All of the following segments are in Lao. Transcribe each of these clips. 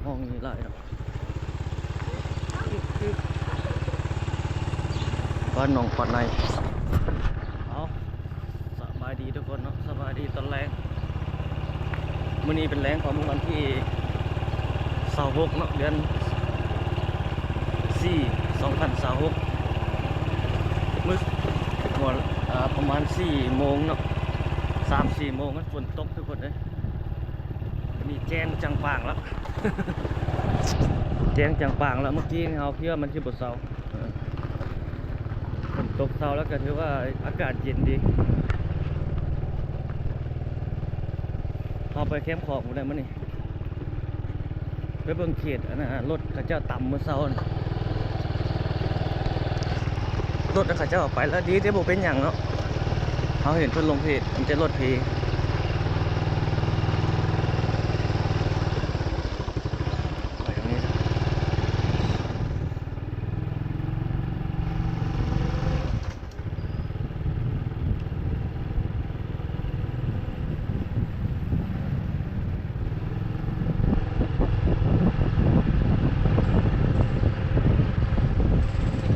ຫ້ອງນີ້ຫຼາຍເນາະ. ບ້ານໜອງປາໄນ. ເອົາ ສະບາຍດີທຸກຄົນເນາະ, ສະບາຍດີຕອນແລງ. ມື້ນີ້ເປັນແລງຂອງມື້ວັນທີຊາວຫົກເນາະ ເດືອນສີ່ ສອງພັນຊາວຫົກ ມື້ ເອີ ປະມານສີ່ໂມງເນາະ ສາມສີ່ໂມງ ມັນຝົນຕົກທຸກຄົນເອີຍ. ນີ້ແຈ້ງຈັງປາງແລ້ວ ແຈ້ງຈັງປາງແລ້ວ. ເມື່ອກີ້ເຮົາຄິດວ່າມັນຊິບໍ່ເຊົາ ເອີ ຝົນຕົກເຊົາແລ້ວກໍຖືວ່າອາກາດເຢັນດີ. ເຮົາໄປແຄມຂອງພຸ້ນແຫຼະມື້ນີ້ ໄປເບິ່ງເຂດອັນນັ້ນ ລົດເຂົາເຈົ້າຕຳມື້ເຊົ້ານີ້ ລົດເຂົາເຈົ້າເອົາໄປແລ້ວ ດີແຕ່ບໍ່ເປັນຫຍັງເນາະ. ເຮົາເຫັນເພິ່ນລົງເພຈ ມີແຕ່ລົດເພ ໄປທາງນີ້ຊະ.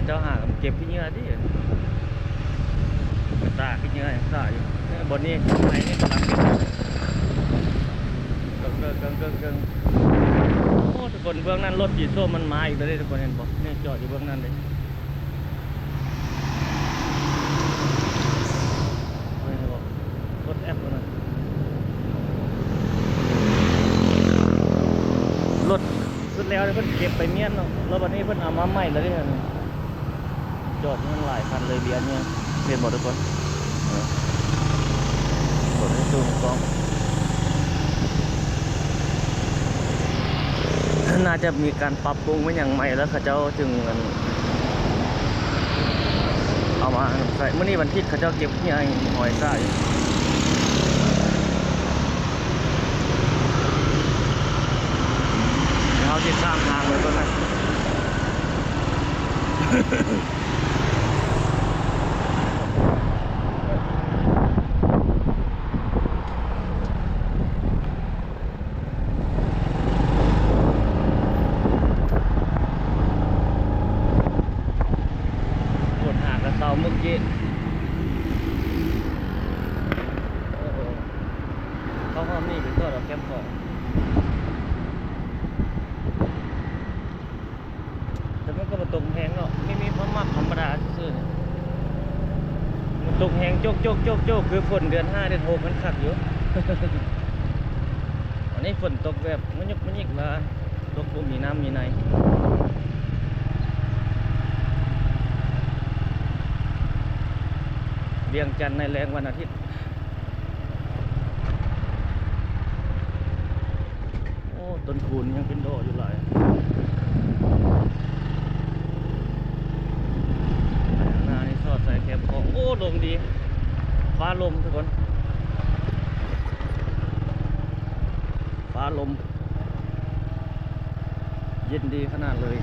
ເຈົ້າຫາກຳເກັບຂີ້ເຫຍື້ອຕິ ຕາກຂີ້ເຫຍື້ອຍັງຕາກຢູ່. ເອີ ບ່ອນນີ້ໄຟນີ້ກຳລັງ ເກີງໆໆໆ. ໂອ້ ທຸກຄົນ ເບື້ອງນັ້ນລົດສີສົ້ມມັນມາອີກແລ້ວເດ້ ທຸກຄົນເຫັນບໍ່? ນີ້ຈອດຢູ່ເບື້ອງນັ້ນເດ້. ລົດແອັບນະ ລົດສຸດແລ້ວເພິ່ນເກັບໄປມ້ຽນເນາະ ແລ້ວບັດນີ້ເພິ່ນເອົາມາໃໝ່ແລ້ວເດ້. ຈອດຢູ່ຫັ້ນຫຼາຍຄັນເລີຍ ເບຍນີ້ ເຫັນບໍ່ທຸກຄົນ? ເອີ ເປີດໃຫ້ຊູມກ້ອງ. ໜ້າຈະມີການປັບປຸງມາຫຍັງໃໝ່ແລ້ວ ເຂົາເຈົ້າຈຶ່ງ ອັນ ເອົາມາໃຊ້. ມື້ນີ້ວັນທິດ ເຂົາເຈົ້າເກັບເຫື່ອຫອຍຊາກຢູ່. ເຮົາຊິຂ້າມທາງໄປເບິ່ງນະ. ໂອ້ ຫາກະເຊົາມື້ກີ້. ໂອ້ໂຫ ເຂົ້າຮ່ອມນີ້ໄປຕໍ່ດອກແຄມຂອງ. ແຕ່ມັນກໍບໍ່ຕົກແຮງເນາະ ມີ ມີພວກມັກທຳມະດາຊື່ໆ. ມັນຕົກແຮງໂຈກໆໆໆ ຄືຝົນເດືອນຫ້າເດືອນຫົກມັນຄັກຢູ່. ອັນນີ້ຝົນຕົກແບບມະຍຸກມະຍິກມາ ຕົກບໍ່ມີນ້ຳມີໃນ. ວຽງຈັນໃນແລງວັນອາທິດ. ໂອ້ ຕົ້ນຄູນຍັງເປັນດໍຢູ່ຫຼາຍ. ໄປທາງໜ້ານີ້ສອດໃສ່ແຄມຂອງ. ໂອ້ ລົມດີ ຟ້າລົມທຸກຄົນ ຟ້າລົມ. ເຢັນດີຂະໜາດເລີຍ.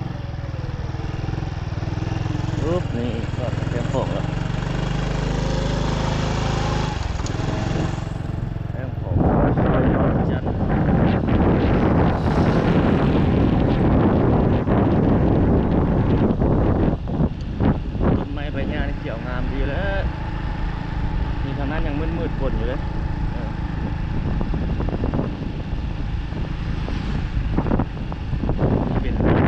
ປຶບ ນີ້ ຈອດເກັບຂອງແລ້ວ. ເກັບຂອງ ຕົ້ນໄມ້ໃບຫຍ້ານີ້ຂຽວງາມດີເລີຍ. ນີ້ທາງນັ້ນຍັງມືດໆຝົນຢູ່ເລີຍ. ເອີ ເປັນບຸບ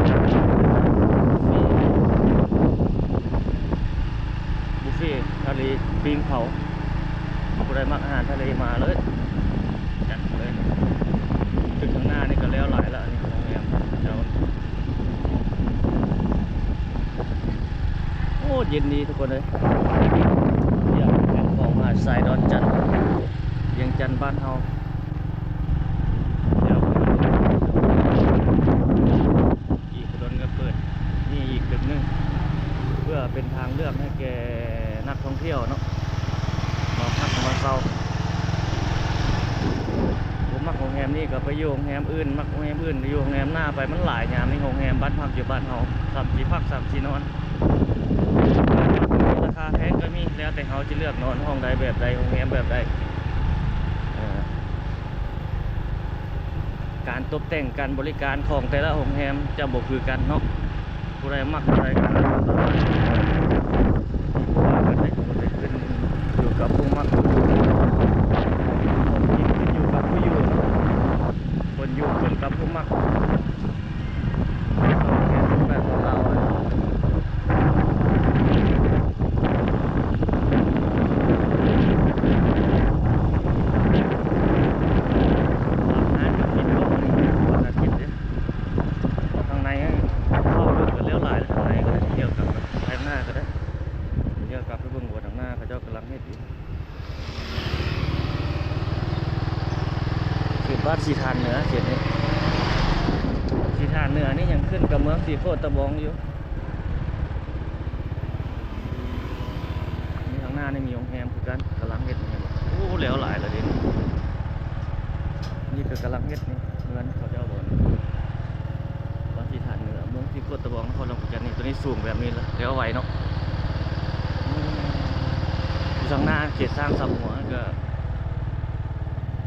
ເຟ ບຸບເຟທະເລປີ້ງເຜົາ. ຜູ້ໃດມັກອາຫານທະເລມາເລີຍ ຈັດເລີຍ. ຈຸດຂ້າງໜ້ານີ້ກໍແລ້ວຫຼາຍແລ້ວ ອັນນີ້ໂຮງແຮມເຈົ້າ. ໂອ້ ເຢັນດີທຸກຄົນເອີຍ. ດຽວແຄມຂອງຫາດຊາຍດອນຈັນ ວຽງຈັນບ້ານເຮົາ. ດຽວອີກບໍ່ດົນກໍເປີດ ມີອີກຕຶກໜຶ່ງ ເພື່ອເປັນທາງເລືອກໃຫ້ແກ່ນັກທ່ອງທ່ຽວເນາະ ມາພັກມາເຊົາ. ບໍ່ມັກໂຮງແຮມນີ້ກໍໄປຢູ່ໂຮງແຮມອື່ນ, ມັກໂຮງແຮມອື່ນໄປຢູ່ໂຮງແຮມໜ້າໄປ. ມັນຫຼາຍຍາມນີ້ໂຮງແຮມ ບ້ານພັກຢູ່ບ້ານເຮົາ ສ່ຳຊິພັກ ສ່ຳຊິນອນ. ລາຄາແພງກໍມີ ແລ້ວແຕ່ເຮົາຈະເລືອກນອນຫ້ອງໃດແບບໃດ ໂຮງແຮມແບບໃດ. ເອີ ໂ ການຕົກແຕ່ງການບໍລິການຂອງແຕ່ລະໂຮງແຮມຈະບໍ່ຄືກັນເນາະ. ຜູ້ໃດມັກແນວໃດກໍຕາມ ບໍ່ວ່າກັນໄດ້ ກໍໄດ້ຂຶ້ນຢູ່ກັບຜູ້ມັກ ຢູ່ກັບຜູ້ຢູ່ເນາະ. ຄົນຢູ່ຂຶ້ນກັບຜູ້ມັກ ແບບຂອງລາວ. ທາງໃນເຂົ້າໄປເບິ່ງກໍແລ້ວຫຼາຍ ທາງໃນກໍໄດ້ ທ່ຽວກັບໄປທາງໜ້າກໍໄດ້ ທ່ຽວກັບໄປເບິ່ງວ່າທາງໜ້າເຂົາເຈົ້າກຳລັງເຮັດຢູ່. ເຂດບ້ານສີຖານເໜືອ ເຂດນີ້ ສີຖານເໜືອນີ້ຍັງຂຶ້ນກັບເມືອງສີໂຄດຕະບອງຢູ່. ນີ້ທາງໜ້ານີ້ມີໂຮງແຮມຄືກັນ ກຳລັງເຮັດນີ້. ໂອ້ ແລ້ວຫຼາຍແລ້ວເດ້ ນີ້ກໍກຳລັງເຮັດນີ້ ເຮືອນເຂົາເຈົ້າບໍ່ນີ້. ບ້ານສີຖານເໜືອ ເມືອງສີໂຄດຕະບອງ ນະຄອນຫຼວງວຽງຈັນນີ້. ຕົວນີ້ສູງແບບນີ້ລະ ແລ້ວໄວເນາະ. ຢູ່ທາງໜ້າເຂດຊ້າງສາມຫົວກໍ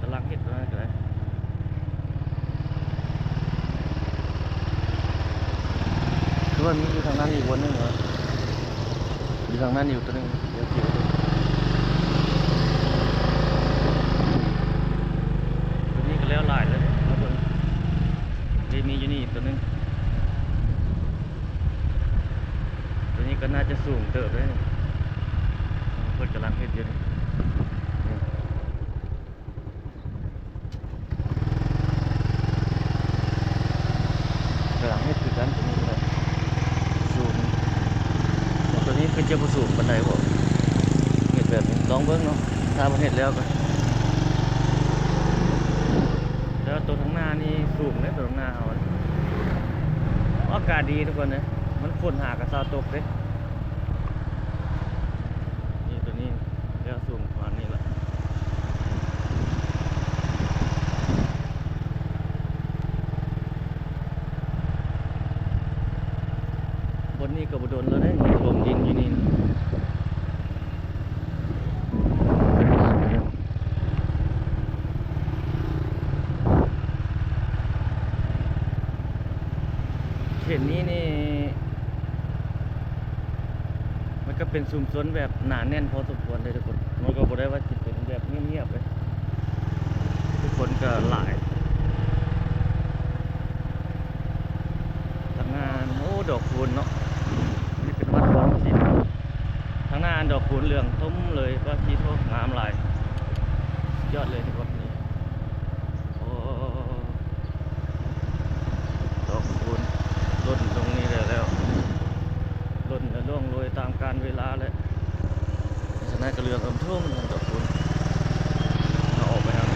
ກຳລັງເຮັດຕົວນັ້ນກໍໄດ້. ຄືວ່າມີຢູ່ທາງນັ້ນອີກບ່ອນໜຶ່ງເນາະ ຢູ່ທາງນັ້ນຢູ່ຕົວໜຶ່ງ ດຽວຊິໄປເບິ່ງ. ຕົວນີ້ກໍແລ້ວຫຼາຍແລ້ວ ມາເບິ່ງ ເດ ມີຢູ່ນີ້ອີກຕົວໜຶ່ງ. ຕົວນີ້ກໍໜ້າຈະສູງເຕີບເດ້ ເພິ່ນກຳລັງເຮັດຢູ່ນີ້. ກຳລັງເຮັດຄືກັນ ຕົວນີ້ກໍໄດ້ສູງ. ຕົວນີ້ຄືຈະບໍ່ສູງປານໃດບໍ ເຮັດແບບນີ້ ລອງເບິ່ງເນາະ ຖ້າເພິ່ນເຮັດແລ້ວກໍ. ແຕ່ວ່າຕົວທາງໜ້ານີ້ສູງເດ້ ຕົວທາງໜ້າເຮົາ. ອາກາດດີທຸກຄົນເອີຍ ມັນຝົນຫາກະເຊົາຕົກເດ້. ນີ້ຕົວນີ້ແລ້ວສູງປະມານນີ້ລະ. ບ່ອນນີ້ກໍບໍ່ດົນແລ້ວເດ້ ຖ້ວມດິນຢູ່ນີ້. ເຂດນີ້ນີ້ ມັນກໍເປັນຊຸມຊົນແບບໜາແໜ້ນພໍສົມຄວນເດ້ທຸກຄົນ. ມັນກໍບໍ່ໄດ້ວ່າຊິເປັນແບບງຽບໆເດ້ ຄົນກໍຫຼາຍ. ທາງໜ້າ ໂອ້ ດອກຄູນເນາະ ນີ້ເປັນວັດວັງສິນ. ທາງໜ້າດອກຄູນເຫຼືອງທຸ່ມເລີຍ ປາດ ໂທ້ ງາມຫຼາຍ ສຸດຍອດເລີຍວັດນີ້. ໂອ້ ດອກຄູນຫຼົ່ນລົງນີ້ແຫຼະ ແລ້ວຫຼົ່ນແລ້ວລ່ວງໂລຍຕາມການເວລາແຫຼະ. ສະນັ້ນກໍເຫຼືອງເອີມໂທ້ມດອກຄູນ ເອົາອອກໄປແລ້ວ.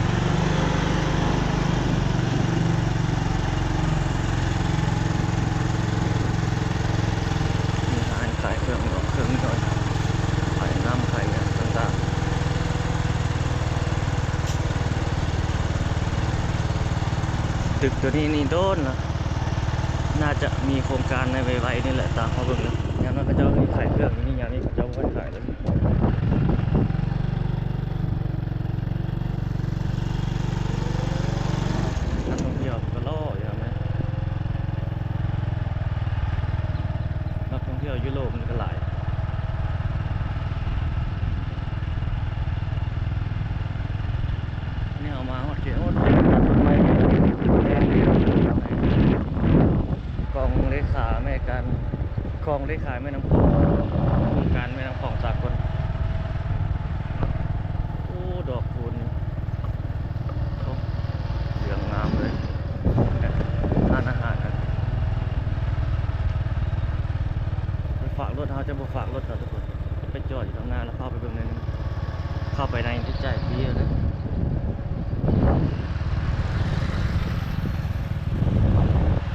ມີຮ້ານຂາຍເຄື່ອງດອກເຄື່ອງຍ່ອຍ ຂາຍນ້ຳຂາຍຫຍັງຕ່າງໆ. ຕຶກຕົວນີ້ນີ້ໂດນລະ ໜ້າຈະມີໂຄງການໃນໄວໆນີ້ແຫຼະ ຕາມເຮົາເບິ່ງເນາະ. ຍາມນັ້ນເຂົາເຈົ້າມີຂາຍເຄື່ອງຢູ່ນີ້ ຍາມນີ້ເຂົາເຈົ້າບໍ່ຄ່ອຍຂາຍແລ້ວ. ນັກທ່ອງທ່ຽວກໍລໍຢູ່ຫັ້ນແຫຼະ ນັກທ່ອງທ່ຽວຢູໂຣບນີ້ກໍຫຼາຍ. ນີ້ເຮົາມາຮອດເຂດ ໂອ້ ຕັດຕົ້ນໄມ້ ກອງເລຂາແມ່ການ ກອງເລຂາແມ່ນ້ຳຂອງ ອົງການແມ່ນ້ຳຂອງສາກົນ. ໂອ້ ດອກຄູນນີ້ ໂອ້ ເຫຼືອງງາມເລີຍ. ຮ້ານອາຫານນະ ໄປຝາກລົດ ເຮົາຈະບໍ່ຝາກລົດເນາະທຸກຄົນ. ໄປຈອດຢູ່ທາງໜ້າ ແລ້ວເຂົ້າໄປເບິ່ງໜ້ອຍໜຶ່ງ ເຂົ້າໄປໃນຈະຈ່າຍຟຣີເລີຍ.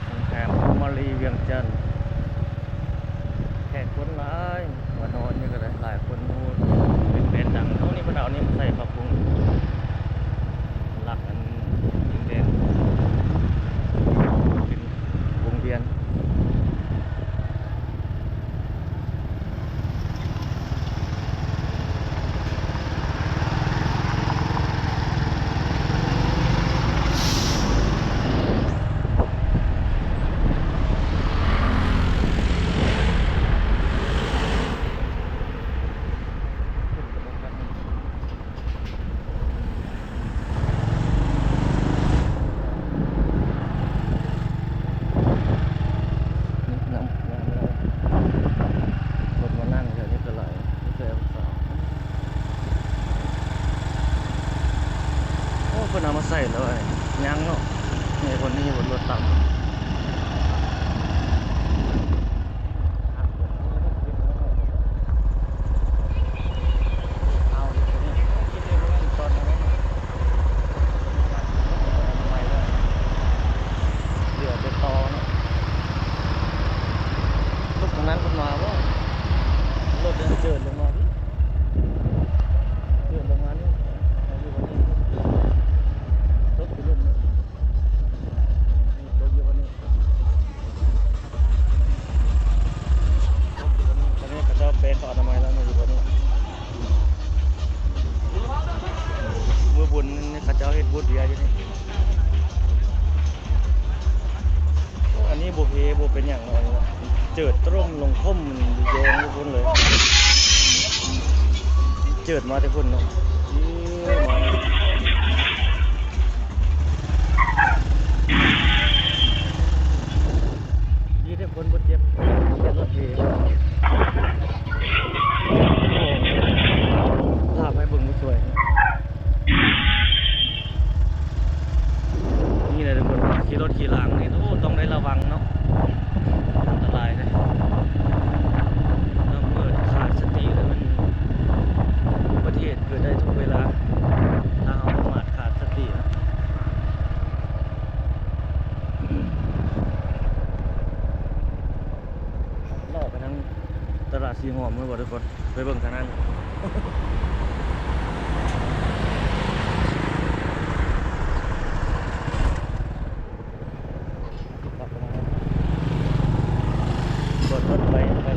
ໂຮງແຮມມາລີວຽງຈັນ ແຂກຄົນ ໂດຍ ຍັງເນາະ ມີຄົນນີ້ບົນລົດຕຳ ເອົາຢູ່ຕົວນີ້ ເຫຼືອແຕ່ຕໍ່ເນາະ ລົດທາງນັ້ນເພິ່ນມາບໍ່? ລົດເດີນເຈີນລົງມາ ເດີນລົງມານີ້ ເອົາຢູ່ບ່ອນນີ້ ຕົກຢູ່ລຸ່ມນີ້ ຕົກຢູ່ບ່ອນນີ້ ຕົກຢູ່ບ່ອນນີ້ ຕອນນີ້ເຂົາເຈົ້າແປະເຂົ້າອະນາໄມແລ້ວ ມາຢູ່ບ່ອນນີ້ ມື້ບຸນນີ້ເຂົາເຈົ້າເຮັດບູດເບຍຢູ່ນີ້. ໂອ້ ອັນນີ້ບໍ່ເພບໍ່ເປັນຫຍັງເນາະ ອັນນີ້ເຈີດຕົມລົງຖົ່ມຢູ່ຢອງຢູ່ພຸ້ນເລີຍ ເຈີດມາແຕ່ພຸ້ນເນາະ ເອີ ມາ ດີແຕ່ຄົນບໍ່ເຈັບ ເປັນລົດເພ ພາບໃຫ້ເບິ່ງບໍ່ຊ່ວຍ. ນີ້ແຫຼະທຸກຄົນ ຂີ່ລົດຂີ່ລາງນີ້ ໂອ້ ຕ້ອງໄດ້ລະວັງເນາະ ອັນຕະລາຍເດ້ ລະເມີດຂາດສະຕິແລ້ວ ມັນອຸບັດຕິເຫດເກີດໄດ້ທຸກເວລາ ຖ້າເຮົາປະໝາດຂາດສະຕິນະ. ເລາະໄປທາງຕະຫຼາດສີຫອມແມ່ນບໍ່ທຸກຄົນ? ໄປເບິ່ງທາງນັ້ນ ເປີດລົດໄປ ໄປ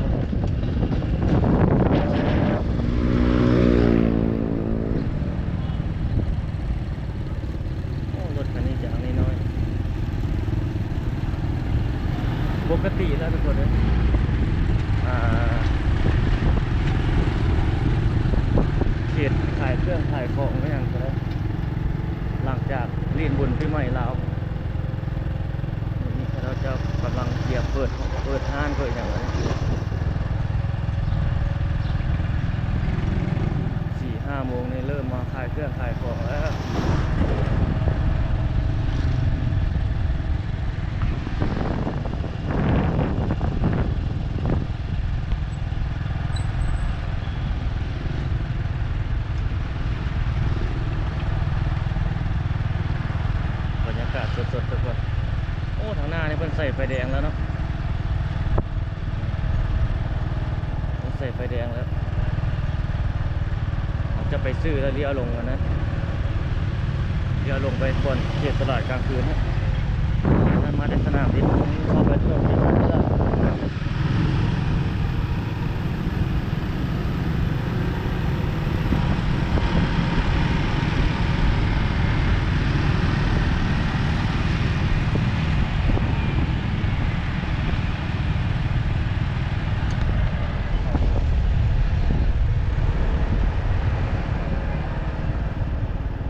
ໂອ້ ລົດຄັນນີ້ຈະເອົານ້ອຍໆ ປົກກະຕິແລ້ວທຸກຄົນເອີຍ ອ່າ ເຂດຂາຍເຄື່ອງຂາຍຂອງອີ່ຫຍັງກໍໄດ້ ຫຼັງຈາກຫຼິ້ນບຸນປີໃໝ່ລາວ ນີ້ເຂົາເຈົ້າກຳລັງກຽມເປີດ ເປີດຮ້ານເປີດຫຍັງແລ້ວ ສີ່ຫ້າໂມງນີ້ເລີ່ມມາຂາຍເຄື່ອງຂາຍຂອງແລ້ວ. ບັນຍາກາດສົດໆ ທຸກຄົນ ໂອ້ ທາງໜ້ານີ້ເພິ່ນໃສ່ໄຟແດງແລ້ວເນາະ ໃສ່ໄຟແດງແລ້ວ ຈະໄປຊື້ແລ້ວລ້ຽວລົງອັນນັ້ນ ລ້ຽວລົງໄປບ່ອນເຂດຕະຫຼາດກາງຄືນນະ ນັ້ນມາແຕ່ສະໜາມບິນ ເຂົ້າໄປທົ່ວເຂດຕະຫຼາດ.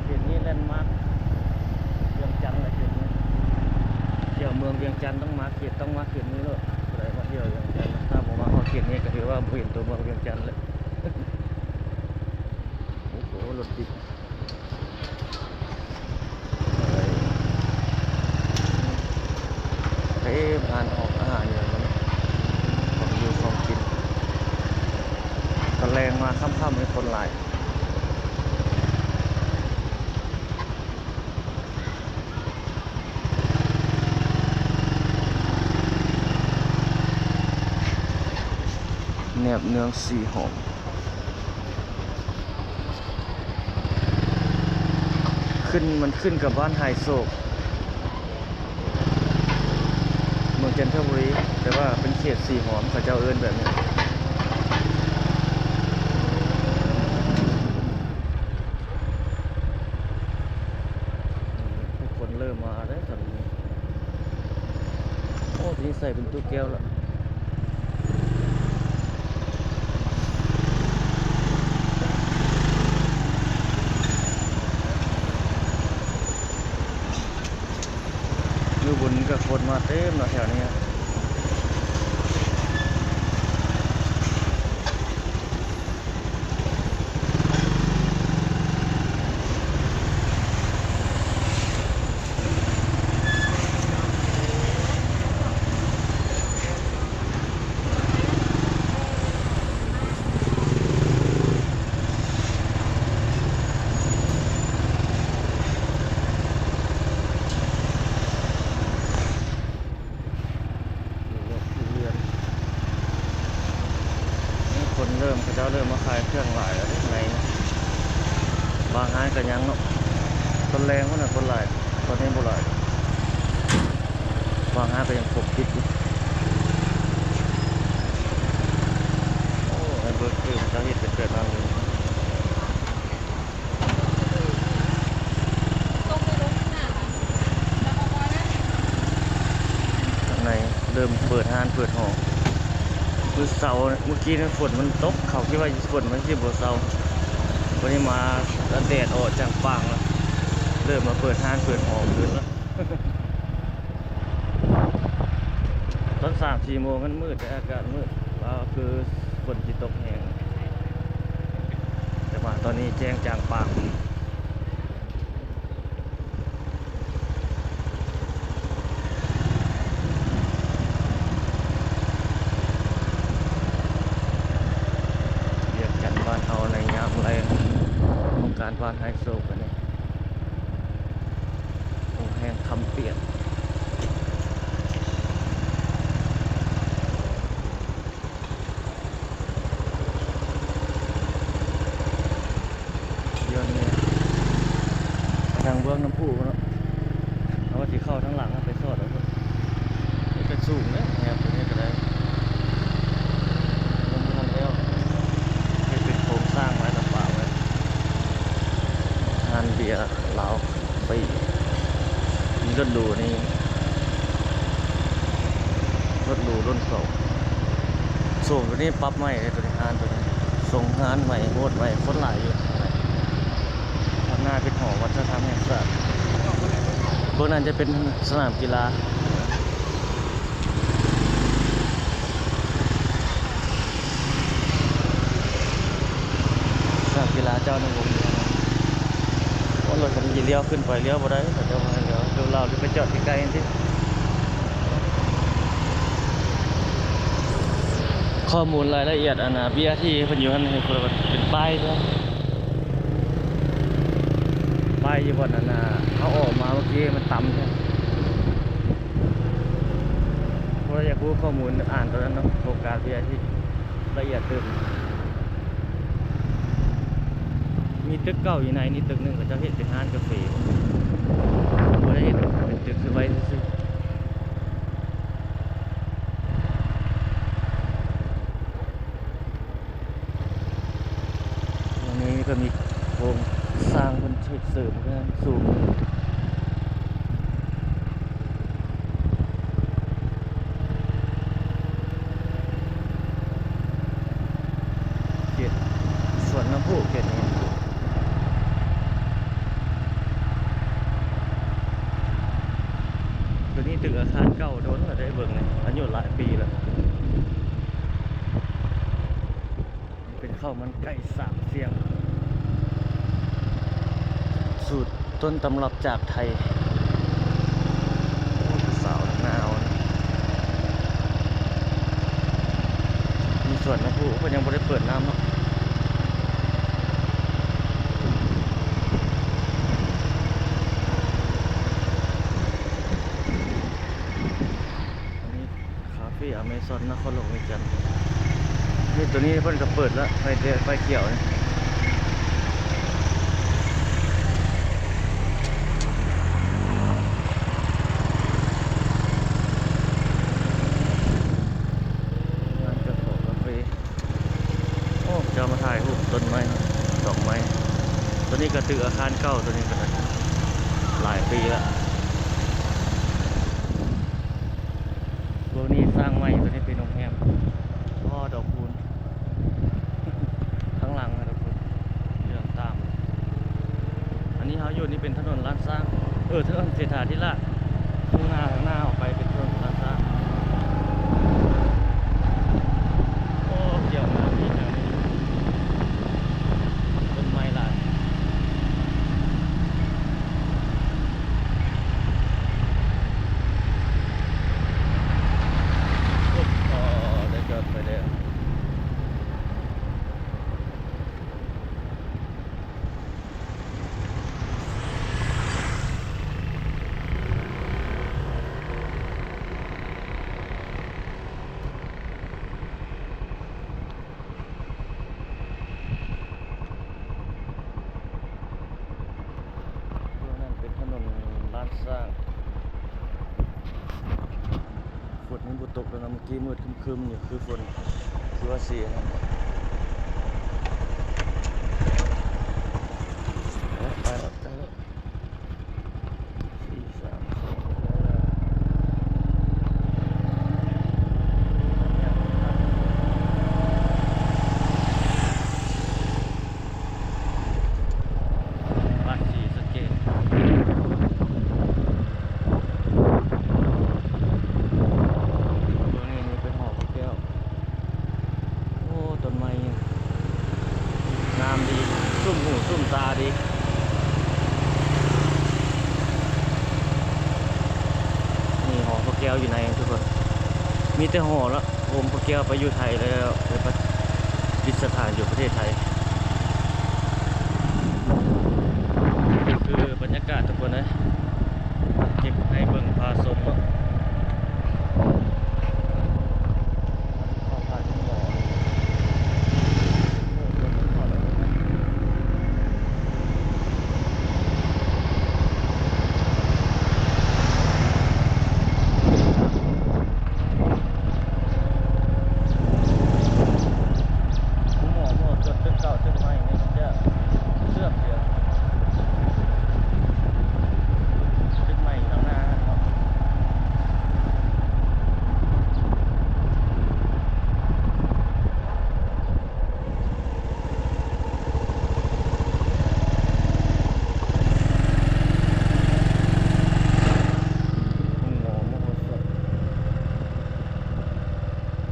ເຂດນີ້ແລນມາກວຽງຈັນແຫຼະ ເຂດນີ້ ທ່ຽວເມືອງວຽງຈັນຕ້ອງມາເຂດ ຕ້ອງມາເຂດນີ້ໂລດ ຜູ້ໃດມາທ່ຽວວຽງຈັນ ຖ້າບໍ່ມາຮອດເຂດນີ້ກໍຖືວ່າບໍ່ເຫັນຕົວເມືອງວຽງຈັນເລີຍ. ໂອ້ໂຫ ລົດຕິດ ເຕັມຮ້ານອອກອາຫານຢູ່ ຂອງຢູ່ຂອງກິນ ຕອນແລງມາຄ່ຳໆ ມີຄົນຫຼາຍ. ແໜບເໜືອງສີຫອມ ຂຶ້ນ ມັນຂຶ້ນກັບບ້ານຫາຍໂສກ ເມືອງຈັນທະບູລີ ແຕ່ວ່າເປັນເຂດສີຫອມ ເຂົາເຈົ້າເອີ້ນແບບນີ້. ທຸກຄົນເລີ່ມມາແລ້ວຕອນນີ້ ໂອ້ ທີນີ້ໃສ່ເປັນຕູ້ແກ້ວລະ ມື້ບຸນກໍຄົນມາເຕັມເນາະແຖວນີ້. ເຄື່ອງຫຼາຍແລ້ວເດ້ ໃນບາງຮ້ານກໍຍັງເນາະ. ຕອນແລງພຸ້ນນະຄົນຫຼາຍ, ຕອນນີ້ບໍ່ຫຼາຍ. ບາງຮ້ານກໍຍັງປົກປິດຢູ່. ໂອ້ ໃນເບີກຄືເຂົາເຈົ້າເຮັດເປັນແບບນັ້ນເລີຍ. ໃນເລີ່ມເປີດຮ້ານເປີດຫໍ. ມື້ເຊົ້າ ມື້ກີ້ນີ້ຝົນມັນຕົກ, ເຂົາຄິດວ່າຝົນມັນຊິບໍ່ເຊົາ, ບັດນີ້ມາແດດອອກຈ້າງປ່າງແລ້ວ, ເລີ່ມມາເປີດຮ້ານເປີດຫໍຄືນແລ້ວ. ຕອນສາມສີ່ໂມງມັນມືດເດ້, ອາກາດມືດ, ວ່າຄືຝົນຊິຕົກແຮງ, ແຕ່ວ່າຕອນນີ້ແຈ້ງຈ່າງປ່າງ. ວຽງຈັນບ້ານເຮົາໃນຍາມແລງ, ໂຄງການບ້ານໄຮໂຊກະນີ້. ໂອ້ ແຮງຄຳປຽນ. ຍ້ອນນີ້ ທາງເບື້ອງນ້ຳພຸເນາະ, ເຮົາວ່າຊິເຂົ້າທາງຫຼັງ ເຮົາໄປຊອດເອົາພຸ້ນ. ນີ້ກໍສູງເດ້ ແຮມຕົວນີ້ກໍໄດ້. ຍັງບໍ່ທັນແລ້ວ, ເຮັດເປັນໂຄງສ້າງໄວ້ລະປະໄວ້. ຮ້ານເບຍລາວ ໄປ ມີລົດຫຼູນີ້ ລົດຫຼູລຸ້ນສອງ. ໂຊນຕົວນີ້ປັບໃໝ່ເດ້ ຕົວນີ້ ຮ້ານຕົວນີ້ ຊົງຮ້ານໃໝ່ ໂຮດໃໝ່, ຄົນຫຼາຍຢູ່. ດ້ານໜ້າເປັນຫໍວັດທະນະທຳແຫ່ງຊາດ, ເບື້ອງນັ້ນຈະເປັນສະໜາມກິລາ. ສະໜາມກິລາເຈົ້າໜຶ່ງວົງເດີນ. ໂອ້ ລົດຄັນນີ້ຊິລ້ຽວຂຶ້ນໄປລ້ຽວບໍ່ໄດ້, ເຂົາເຈົ້າບໍ່ໃຫ້ລ້ຽວ. ລົດລາວຊິໄປຈອດໃກ້ໆຫັ້ນຕິ. ຂໍ້ມູນລາຍລະອຽດ ອັນນ່າ ບີອາທີ ເພິ່ນຢູ່ຫັ້ນ ເຫັນເພິ່ນວ່າເປັນປ້າຍເດ້. ປ້າຍຢູ່ບ່ອນອັນນ່າ ເຮົາອອກມາເມື່ອກີ້ມັນຕ່ຳແທ້. ເພາະວ່າຢາກຮູ້ຂໍ້ມູນ ອ່ານຕົວນັ້ນເນາະ, ໂຄງການ ບີອາທີ ລະອຽດຕື່ມ. ມີຕຶກເກົ່າຢູ່ໃນນີ້ຕຶກໜຶ່ງ, ເຂົາເຈົ້າເຮັດເປັນຮ້ານກາເຟ, ບໍ່ໄດ້ເຮັດເປັນຕຶກ ຊື້ໄວ້ຊື່ໆ. ອັນນີ້ກໍມີໂຄງສ້າງເພິ່ນເສີມຂຶ້ນສູງ. ເຂດສວນນ້ຳພຸ ເຂດນີ້. ຕົວນີ້ຕຶກອາຄານເກົ່າ ດົນລະໄດ້ເບິ່ງນີ້, ອາຍຸຫຼາຍປີລະ. ເປັນເຂົ້າມັນໄກ່ສາມສ່ຽງ ສູດຕົ້ນຕຳລັບຈາກໄທ. ໂອ້ ຜູ້ສາວນາວນະ. ມີສວນນ້ຳພຸ ເພິ່ນຍັງບໍ່ໄດ້ເປີດນ້ຳເນາະ. ອັນນີ້ ຄາເຟອາເມຊອນ ນະຄອນຫຼວງວຽງຈັນ. ນີ້ ຕົວນີ້ເພິ່ນກໍເປີດລະ ໄຟແດງໄຟຂຽວນີ້. ຮ້ານກາເຟ ໂອ້ ເຈົ້າມາຖ່າຍຮູບຕົ້ນໄມ້ ດອກໄມ້. ຕົວນີ້ກໍຕຶກອາຄານເກົ່າ, ຕົວນີ້ກໍໄດ້ຫຼາຍປີລະ. ພວກນີ້ສ້າງໃໝ່, ຕົວນີ້ເປັນໂຮງແຮມ. ອໍ ດອກຄູນ ທາງຫຼັງນະ ດອກຄູນ ຢູ່ທາງຕາມ. ອັນນີ້ເຮົາຢູ່ນີ້ເປັນຖະໜົນລ້ານຊ້າງ, ເອີ ຖະໜົນເສດຖາທິລາດ. ຂ້າງໜ້າ, ຂ້າງໜ້າອອກໄປເປັນຖະໜົນລ້ານຊ້າງ. ໂອ້ ຂຽວງາມດີແຖວນີ້, ຕົ້ນໄມ້ຫຼາຍ. ໂອ້ ໄດ້ຈອດໄຟແດງ. ສ້າງ. ຝົນຍັງບໍ່ຕົກເລີຍນະ, ມື້ກີ້ມືດຄຶ້ມໆຢູ່ ຄືຝົນ ຄືວ່າຊິອັນນັ້ນ. ໄປແລ້ວ ໄປແລ້ວ. ສີ່ ສາມ ສອງ ບ້ານສີສະເກດ. ຕົວນີ້ນີ້ເປັນຫໍພະແກ້ວ. ໂອ້ ຕົ້ນໄມ້ງາມດີ ຊຸ່ມຫູຊຸ່ມຕາດີ. ນີ້ຫໍພະແກ້ວຢູ່ໃນທຸກຄົນ ມີແຕ່ຫໍລະ ໂຮມພະແກ້ວໄປຢູ່ໄທແລ້ວ ໄປປະດິດສະຖານຢູ່ປະເທດໄທ. ຄືບັນຍາກາດທຸກຄົນເອີຍ ເກັບໃຫ້ເບິ່ງພາຊົມເນາະ. ໝໍ ໝໍ ຈອດຕຶກເກົ່າຕຶກໃໝ່ນີ້ມັນຈະເຊື່ອມດຽວ ຕຶກໃໝ່ຢູ່ທາງໜ້າເນາະ.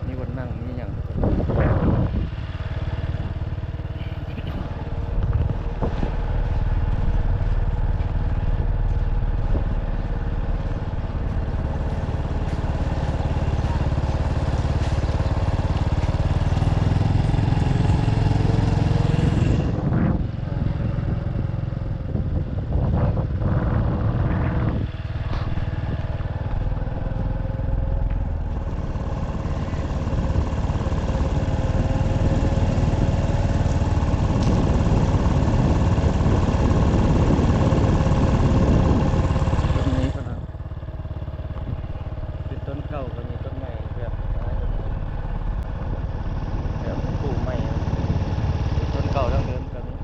ມີບ່ອນນັ່ງມີຫຍັງ. ຕົ້ນນີ້ເພິ່ນເອົາ ເປັນຕົ້ນເກົ່າກໍມີ ຕົ້ນໃໝ່ແບບ ແບບປູກໃໝ່ ເປັນຕົ້ນເກົ່າດັ້ງເດີມກໍມີ.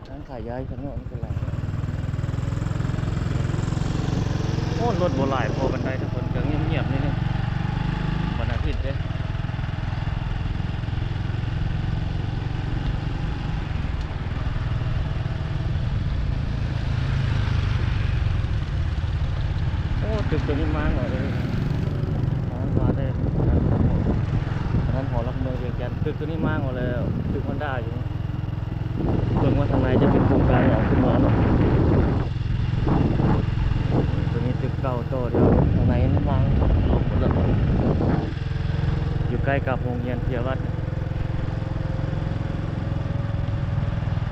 ຮ້ານຂາຍຢາຢູ່ທາງນອກນີ້ກໍຫຼາຍ. ໂອ້ ລົດບໍ່ຫຼາຍພໍປານໃດທຸກຄົນ ກໍງຽບໆ ໜ້ອຍໜຶ່ງ ວັນອາທິດເດ້. ໂອ້ ຕຶກຕົວນີ້ມ້າງເອົາເລີຍ ມ້າງມາແຕ່ອັນນັ້ນ ຫໍຫຼັກເມືອງວຽງຈັນ. ຕຶກຕົວນີ້ມ້າງເອົາແລ້ວ ຕຶກຮອນດ້າຢູ່. ເບິ່ງວ່າທາງໃນຈະເປັນໂຄງການຫຍັງຂຶ້ນມາເນາະ. ຕົວນີ້ຕຶກເກົ່າຕໍ່ແຖວ ທາງໃນມັນວາງລົງໝົດແລ້ວ ຢູ່ໃກ້ກັບໂຮງຮຽນເພຍວັດ.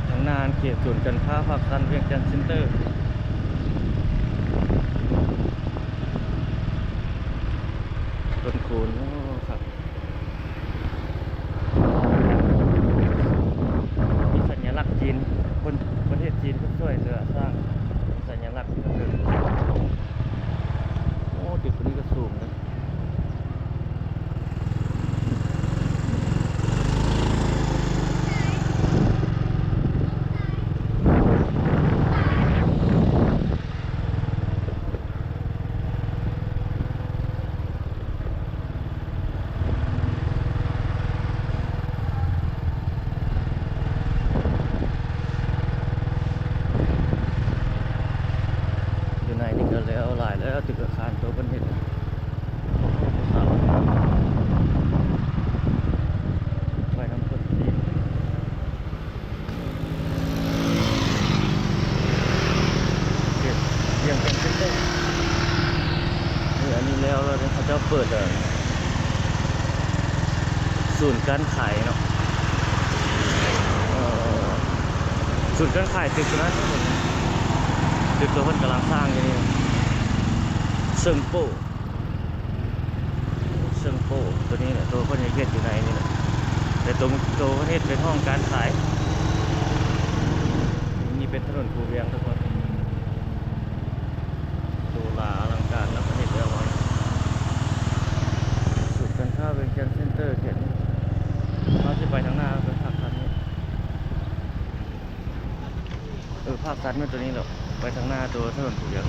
ທາງໜ້າເຂດສູນການຄ້າພາກຊັນວຽງຈັນເຊັນເຕີ ຕົ້ນຄູນ. ໂອ້ ຄັກ. ມີສັນຍາລັກຈີນ ຄົນປະເທດຈີນເພິ່ນຊ່ວຍເຫຼືອສ້າງສັນຍາລັກເພິ່ນ. ໂອ້ ຕຶກຕົວນີ້ກໍສູງເດ້. ຢູ່ໃນນີ້ກໍແລ້ວຫຼາຍແລ້ວ ຕຶກອາຄານໂຕເພິ່ນເຮັດ ໄວ້ນຳຄົນຈີນ. ເຂດວຽງຈັນເຊັນເຕີ ນີ້ ອັນນີ້ແລ້ວ ແລ້ວເດ້ ເຂົາເຈົ້າເປີດ ເອີ ສູນການຂາຍເນາະ ເອີ ສູນການຂາຍຕຶກນັ້ນ. ຕຶກຕົວເພິ່ນກຳລັງສ້າງຢູ່ນີ້ ເຊິ່ງໂປ້ ເຊິ່ງໂປ້ ຕົວນີ້ແຫຼະ ຕົວເພິ່ນເຮັດຢູ່ໃນນີ້ແຫຼະ ແຕ່ຕົວ ຕົວເພິ່ນເຮັດເປັນຫ້ອງການຂາຍ. ນີ້ເປັນຖະໜົນຄູວຽງທຸກຄົນ ຫຼູຫຼາອະລັງການ ແລ້ວກໍເຮັດແລ້ວໄວ ສູນການຄ້າວຽງຈັນເຊັນເຕີ ເຂດນີ້. ເຮົາຊິໄປທາງໜ້າ ໄປພາກສັນນີ້ ເອີ ພາກສັນແມ່ນຕົວນີ້ແຫຼະ ໄປທາງໜ້າຕົວຖະໜົນຜູ້ດຽວ.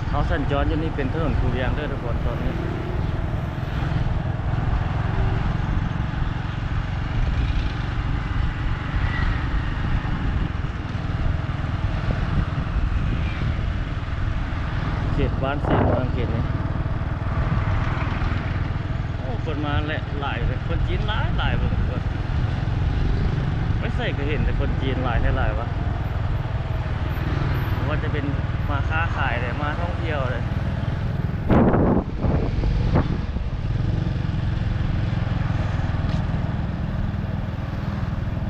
ເຮົາສັນຈອນຢູ່ນີ້ເປັນຖະໜົນຄູວຽງເດີທຸກຄົນ ຕອນນີ້. ເຂດບ້ານສີເມືອງ ເຂດນີ້. ໂອ້ ຄົນມາແຫຼະຫຼາຍເລີຍ ຄົນຈີນຫຼາຍໆ ເບິ່ງທຸກຄົນ ໄປໃສກໍເຫັນແຕ່ຄົນຈີນຫຼາຍແທ້ຫຼາຍວະ ບໍ່ວ່າຈະເປັນມາຄ້າຂາຍເລີຍ ມາທ່ອງທ່ຽວເລີຍ.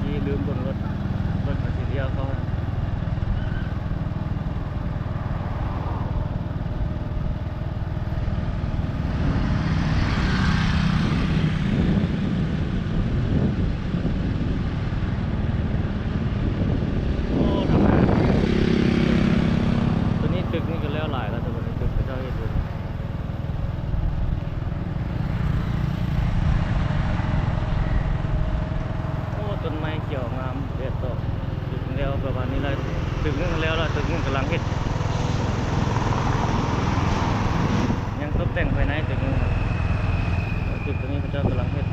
ນີ້ລືມບົນລົດ ລົດມາຊິລ້ຽວເຂົ້າ. ໂອ້ ທາງໜ້າ ຕົວນີ້ຕຶກນີ້ກໍແລ້ວຫຼາຍແລ້ວ ແຕ່ວ່າໃນຕຶກເຂົາເຈົ້າເຮັດຢູ່. ໂອ້ ຕົ້ນໄມ້ຂຽວງາມ ແດດຕອກ. ຕຶກໜຶ່ງແລ້ວປະມານນີ້ແຫຼະ ຕຶກໜຶ່ງແລ້ວລະ ຕຶກໜຶ່ງກຳລັງເຮັດ ຍັງຕົບແຕ່ງພາຍໃນຕຶກໜຶ່ງ ແລ້ວຕຶກຕົວນີ້ເຂົາເຈົ້າກຳລັງເຮັດ.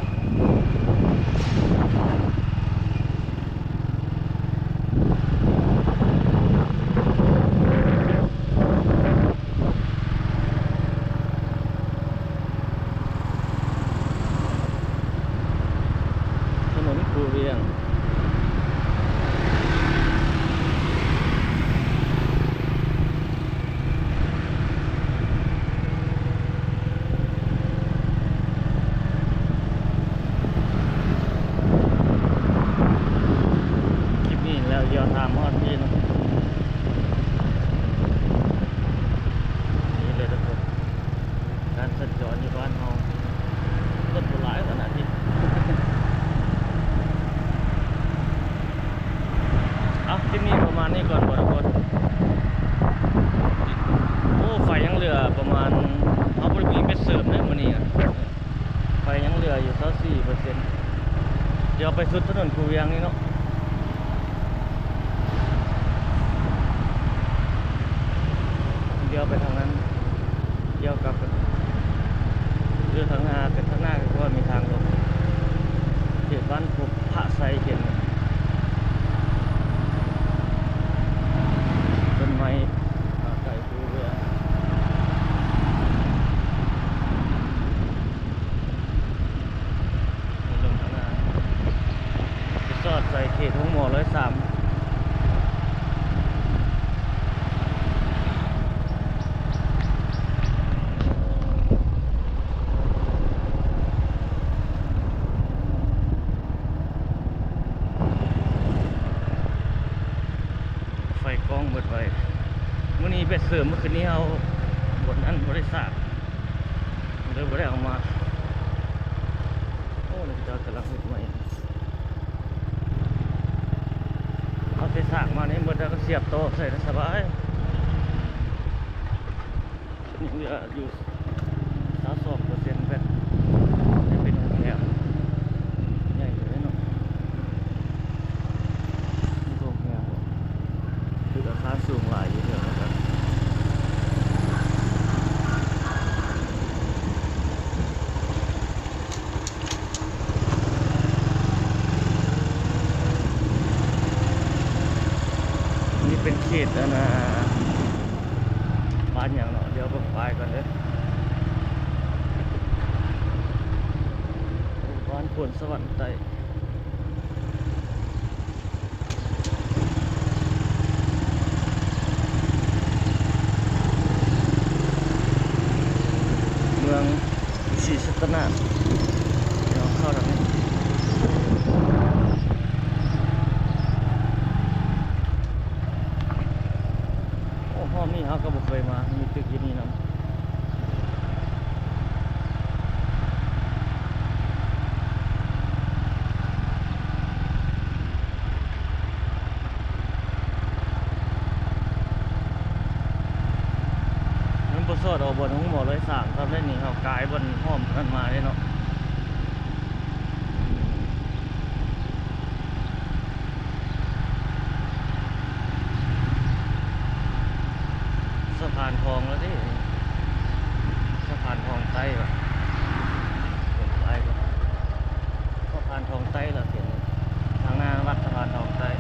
ຖະໜົນຄູວຽງ. ຄລິບນີ້ແລ້ວ ດຽວຖາມຮອດພີ້ເນາະ. ນີ້ເລີຍທຸກຄົນ ການສັນຈອນຢູ່ບ້ານເຮົາ ລົດບໍ່ຫຼາຍຂະໜາດນີ້. ເອົາ ຄລິບນີ້ປະມານນີ້ກ່ອນບໍ່ທຸກຄົນ. ໂອ້ ໄຟຍັງເຫຼືອປະມານ ເຮົາບໍ່ໄດ້ມີແບັດເສີມເດ້ມື້ນີ້ນະ. ໄຟຍັງເຫຼືອຢູ່ຊາວສີ່ເປີເຊັນ ດຽວໄປສຸດຖະໜົນຄູວຽງນີ້ເນາະ ດຽວໄປທາງນັ້ນ ດຽວກັບ ດຽວທາງໜ້າ ທາງໜ້າກໍຄືວ່າມີທາງລົງ ເຂດບ້ານພົບພະໄຊ ເຂດນີ້ ຕົ້ນໄມ້ ປ່າໄກ່ ໄປສອດໃສ່ເຂດໂຮງໝໍຮ້ອຍສາມ. ໄຟກ້ອງເບິດໄວ. ມື້ນີ້ແບັດເສີມ ມື້ຄືນນີ້ເຮົາບໍ່ ອັນ ບໍ່ໄດ້ສາກ ເລີຍບໍ່ໄດ້ເອົາມາ. ໂອ້ ເຂົາເຈົ້າກຳລັງເຮັດໃໝ່ ເອົາແຕ່ສາກມານີ້ໝົດ ແລ້ວກໍສຽບຕໍ່ໃສ່ໄດ້ສະບາຍ. ຍັງເຫຼືອຢູ່ຊາວສອງເປີເຊັນແບັດ ຈະເປັນໂຮງແຮມໃຫຍ່ຢູ່ເດ້ເນາະ. ມີໂຮງແຮມບໍ່? ຕຶກອາຄານສູງຫຼາຍຢູ່ແຖວນັ້ນ. ນີ້ເປັນເຂດ ອັນນ່າ ບ້ານຫຍັງເນາະ? ດຽວເບິ່ງປ້າຍກ່ອນເດີ. ບ້ານໂພນສະຫວັນໃຕ້. ໂອ້ ເຂົາ ສີສັດຕະນາກ ເຂົ້າທາງນີ້. ໂອ້ ຮອບນີ້ເຮົາກໍບໍ່ເຄີຍມາ ມີຕຶກຢູ່ນີ້ນຳ. ມັນບໍ່ສອດອອກບ່ອນໂຮງໝໍຮ້ອຍສາມ ຊ້ຳເດ້ນີ້ ເຮົາກາຍບ່ອນອ້ອມນັ້ນມາເດ້ເນາະ. ສະພານທອງແລ້ວເດ້ ສະພານທອງໃຕ້ຫວາ ເປັນໄປບໍ່ ສະພານທອງໃຕ້ລະ ເປັນທາງໜ້າວັດສະພານທອງໃຕ້.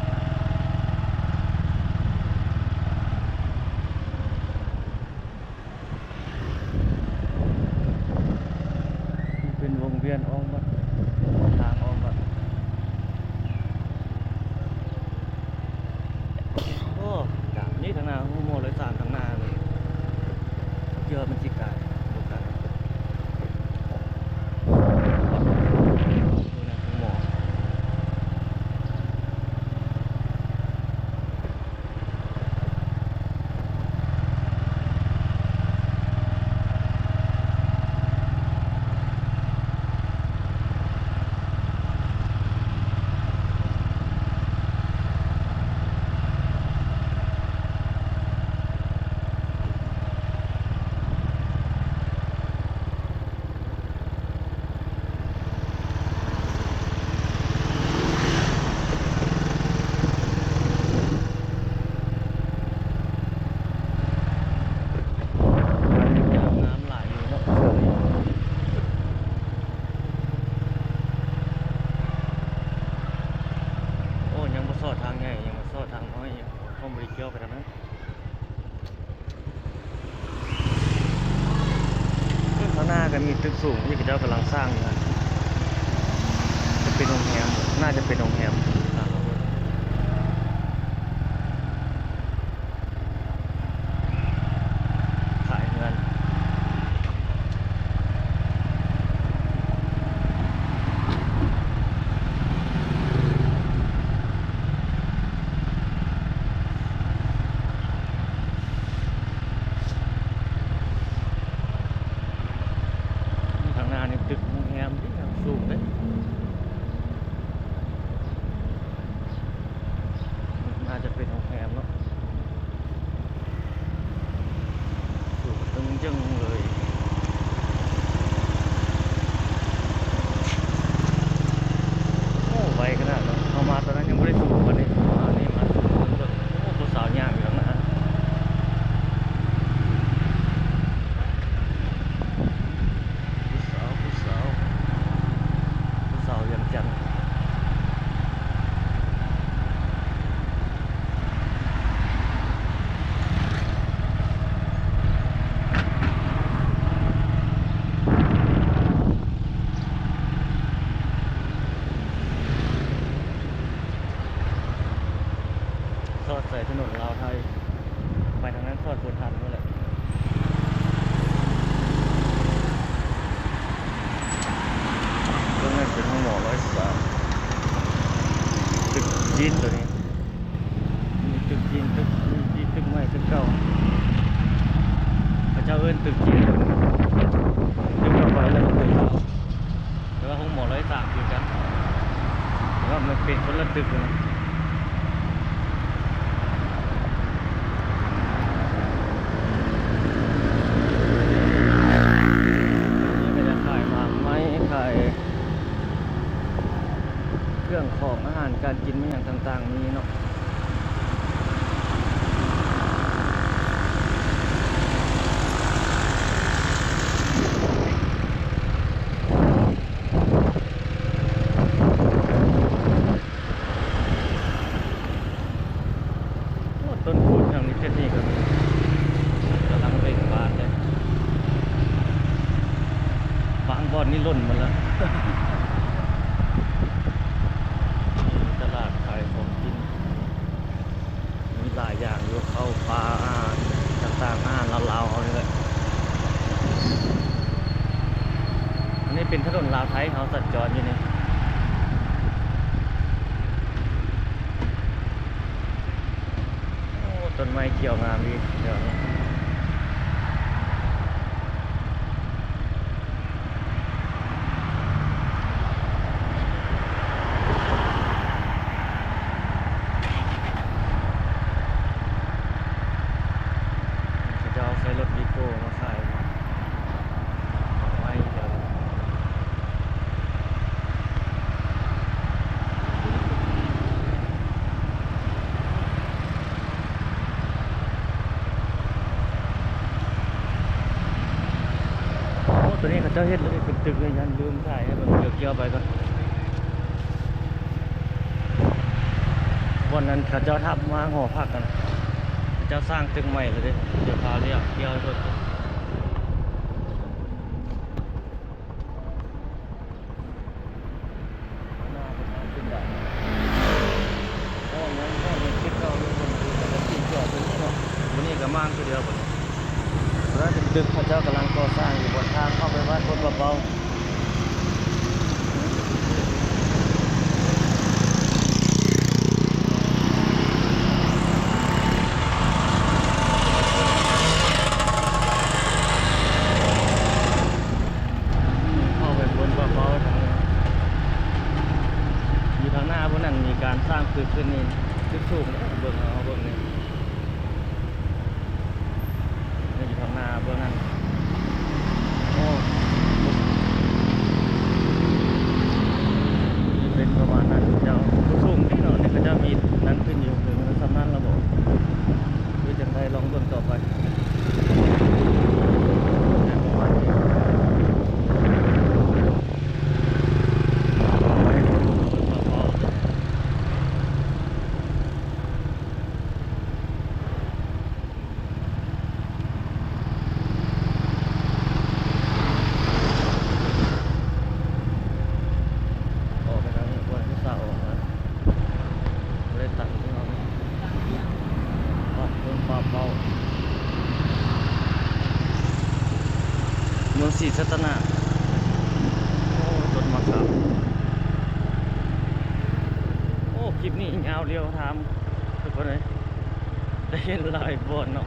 ເປັນວົງວຽນອ້ອມວັດ ທາງອ້ອມວັດ. ໂອ້ ກາງນີ້ທາງໜ້າ ໂຮງໝໍຮ້ອຍສາມທາງໜ້າເລີຍ ເກືອບມັນຊິກາຍ ບໍ່ກາຍ ໂຮງໝໍ. ນ້ຳຫຼາຍຢູ່ເນາະ ໂອ້ ຍັງບໍ່ຊອດທາງໃຫຍ່ ຍັງມາຊອດທາງນ້ອຍຢູ່ ເຮົາບໍ່ໄດ້ກ່ຽວໄປທາງນັ້ນ. ເບິ່ງຂ້າງໜ້າກໍມີຕຶກສູງທີ່ເຂົາເຈົ້າກຳລັງສ້າງຢູ່ຫັ້ນ ຈະເປັນໂຮງແຮມ ໜ້າຈະເປັນໂຮງແຮມ ຖ້າເຮົາເບິ່ງ ຂາຍເຮືອນ. ຂ້າງໜ້ານີ້ຕຶກໂຮງແຮມເດ້ ສູງເດ້ ໜ້າຈະເປັນໂຮງແຮມເນາະ. ສູງຕຶງຈຶ່ງເລີຍ ໂອ້ ໄວຂະໜາດເນາະ ເຮົາມາຕອນນັ້ນຍັງບໍ່ໄດ້ສູງປານນີ້ ມານີ້ມາສູງຕຶງໆ ໂອ້ ຜູ້ສາວຍ່າງຢູ່ທາງໜ້າ ຜູ້ສາວ ຜູ້ສາວ ຜູ້ສາວວຽງຈັນ. ຊອດໃສ່ຖະໜົນລາວໄທ ໄປທາງນັ້ນຊອດບໍ່ທັນພຸ້ນແຫຼະ. ຕົງນັ້ນເປັນໂຮງໝໍຮ້ອຍສາມ ຕຶກຈີນຕົວນີ້ ມີຕຶກຈີນ ຕຶກ ມີຕຶກໃໝ່ ຕຶກເກົ່າ ເຂົາເຈົ້າເອີ້ນຕຶກຈີນ ຕຶກເກົ່າໄປແລ້ວເປັນຕຶກລາວ ແຕ່ວ່າໂຮງໝໍຮ້ອຍສາມຄືກັນ ແຕ່ວ່າມັນເປັນຄົນລະຕຶກນະ. ນີ້ກໍຈະຂາຍໝາກໄມ້ ຂາຍເຄື່ອງຂອງອາຫານການກິນ ມີຫຍັງຕ່າງໆ ມີເນາະ. ໂອ້ ຕົ້ນຄູນທາງນີ້ ເຂດນີ້ກໍກຳລັງເບ່ງບານເດ້ ບາງບ່ອນນີ້ຫຼົ່ນໝົດແລ້ວ. ມີຕະຫຼາດຂາຍຂອງກິນ ມີຫຼາຍຢ່າງຢູ່ ເຂົ້າປາ ອາຫານຕ່າງໆ ອາຫານລາວໆ ເຮົານີ້ແຫຼະ. ເປັນຖະໜົນລາວໄທເຮົາສັນຈອນຢູ່ນີ້. ໂອ້ ຕົ້ນໄມ້ຂຽວງາມດີແຖວນີ້. ເຂົາເຈົ້າໃຊ້ລົດວີໂກ້ມາຂາຍເນາະ ໄມ້ດຽວ. ໂອ້ ໂຕນີ້ເຂົາເຈົ້າເຮັດແລ້ວເປັນຕຶກເລີຍ ຢ້ານລືມຖ່າຍໃຫ້ເບິ່ງ ກ່ຽວໆໄປກ່ອນ. ບ່ອນນັ້ນເຂົາເຈົ້າທັບມາຫໍພັກຫັ້ນ ເຂົາເຈົ້າສ້າງຕຶກໃໝ່ແລ້ວເດ້ ດຽວພາລ້ຽວ ທ່ຽວໃຫ້ເບິ່ງ. ໂອ້ ຍັງ ຍັງເຮັດຄືເກົ່າຢູ່ ເພິ່ນກໍຊິຈອດຕົວນີ້ເນາະ ຕົວນີ້ກໍມ້າງຄືດຽວບັດນີ້. ແລ້ວເປັນຕຶກເຂົາເຈົ້າກຳລັງກໍ່ສ້າງຢູ່ ບ່ອນທາງເຂົ້າໄປວັດໂພນປ່າເປົ່າ. ເຂົ້າໄປບົນປ່າເປົ່າທາງນີ້ ຢູ່ທາງໜ້າພຸ້ນນັ້ນ ມີການສ້າງຕຶກຂຶ້ນນີ້ ຕຶກສູງເດ້ ເບິ່ງເອົາ ເບິ່ງນີ້ ຢູ່ທາງໜ້າເບື້ອງນັ້ນ. ໂອ້ ເປັນປະມານນັ້ນ ເຈົ້າ ບໍ່ສູງເດ້ເນາະ ນີ້ເຂົາເຈົ້າມີນັ້ນຂຶ້ນຢູ່ ເຖິງສ່ຳນັ້ນລະບໍ ຫຼືຈັ່ງໃດ ລອງເບິ່ງຕໍ່ໄປ. ອອກໄປທາງນີ້ ບ່ອນທີ່ສາວອອກມາ ບໍ່ໄດ້ຕັດທີ່ເຮົາ ປັບເບິ່ງ ປັບເວົ້າ ເມືອງສີສັດຕະນາກ. ໂອ້ ຕົ້ນໝາກຂາມ. ໂອ້ ຄລິບນີ້ຍາວລຽວທາມ ທຸກຄົນເອີຍ. ໄດ້ເຫັນຫຼາຍບ່ອນເນາະ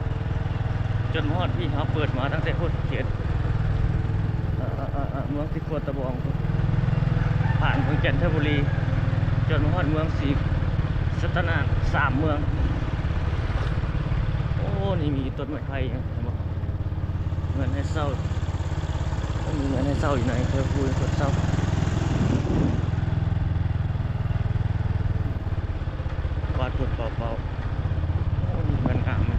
ຈົນມາຮອດພີ້ ເຮົາເປີດມາຕັ້ງແຕ່ພຸ້ນ ເຂດ ເອີ ເມືອງຕິໂຄດຕະບອງ ຜ່ານເມືອງຈັນທະບູລີ ຈົນມາຮອດເມືອງສີສັດຕະນາກ ສາມເມືອງ. ໂອ້ ນີ້ມີຕົ້ນໄມ້ໄຜ່ຫຍັງ ເຫັນບໍ່? ເຮືອນໃຫ້ເຊົ່າ ມີເຮືອນໃຫ້ເຊົ່າຢູ່ໃນເທື່ອຜູ້ຄົນເຊົ່າ ກວາດພົນເປົ່າໆ. ໂອ້ ມີເຮືອນງາມ ໃຫຍ່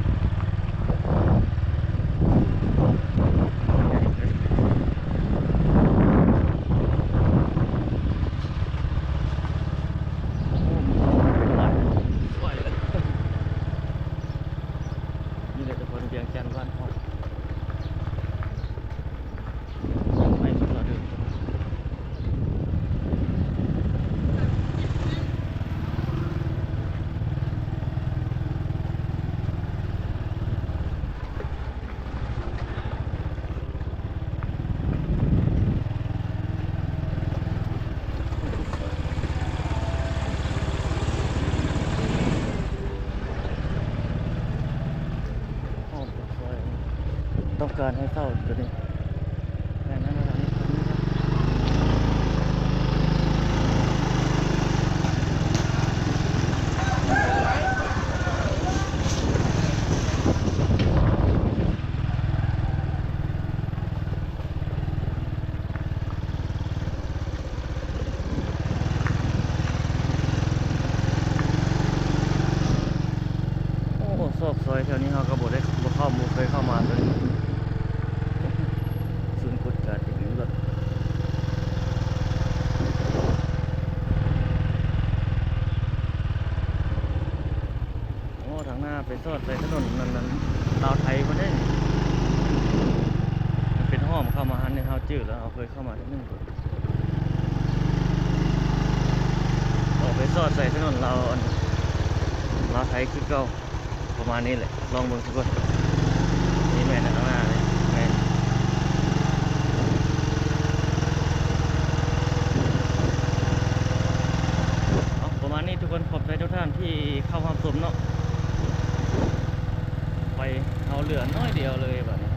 ເລີຍ. ໂອ້ ມີເຮືອນເປັນຫຼາຍ ສວຍເລີຍ. ນີ້ແຫຼະທຸກຄົນ ວຽງຈັນບ້ານເຮົາ. ອ້ອມປາກຊອຍ ຕ້ອງການໃຫ້ເຊົ່າຕົວນີ້ ແມ່ນນັ້ນນະ. ໂອ້ ຊອກຊອຍແຖວນີ້ເຮົາກໍບໍ່ໄດ້ ບໍ່ເຂົ້າ ບໍ່ເຄີຍເຂົ້າມາເລີຍ. ສູນກວດກາເຕັມລົດ. ໂອ້ ທາງໜ້າໄປສອດໃສ່ຖະໜົນນັ້ນ ລາວໄທພຸ້ນເດ້. ມັນເປັນຫ້ອມເຂົ້າມາຫັ້ນນີ້ ເຮົາຈື່ແລ້ວ ເຮົາເຄີຍເຂົ້າມາເທື່ອໜຶ່ງ. ອອກໄປສອດໃສ່ຖະໜົນລາວ ອັນ ລາວໄທຄືເກົ່າ ປະມານນີ້ແຫຼະ. ລອງເບິ່ງຊະກ່ອນ. ນີ້ແມ່ນທາງໜ້ານີ້ ແມ່ນ. ໃຈທຸກທ່ານທີ່ເຂົ້າຮັບຊົມເນາະ ໄປ ເຮົາເຫຼືອໜ້ອຍດຽວເລີຍບາດນີ້.